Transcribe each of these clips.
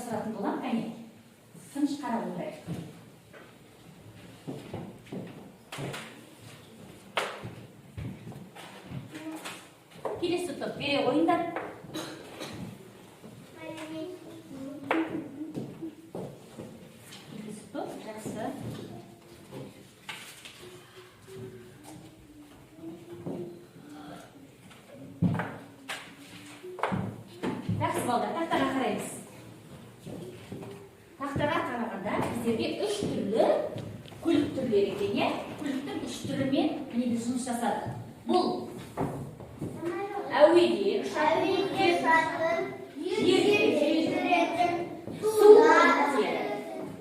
тапсыратын боламын. Кәне, тыныш қарап отырайық. Келесі топ, бере қойыңдар. Келесі топ, жақсы. Жақсы, балдар, тақтаға қараймыз. Тақтаға қарағанда біздерге үш түрлі көлік түрлері екен, иә? Көліктің үш түрімен міне біз жұмыс жасадық. Бұл әуеде ұшатын, жерде жүретін, суда өтеді.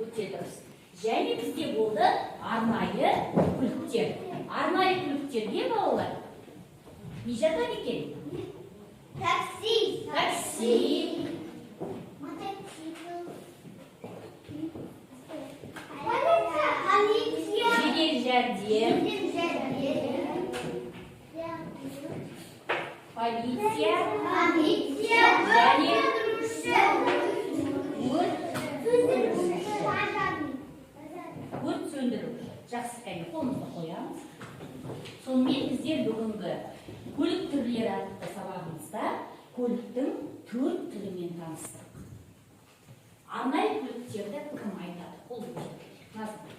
Өте дұрыс. Және бізде болды арнайы көліктер. Арнайы көліктерге, балалар, не жатады екен? Такси. Такси. Мотоцикл. Полиция. Жедел жәрдем. Жедел жәрдем. Полиция. Полиция. Және Өрт өрт сөндіруші. Өрт сөндіруші. Жақсы, кәне, қолымызды қоямыз. Сонымен біздер бүгінгі көлік түрлері атты сабағымызда көліктің төрт түрімен таныстық. Арнайы көліктерді кім айтады? Қол көтеріңдер. Назым.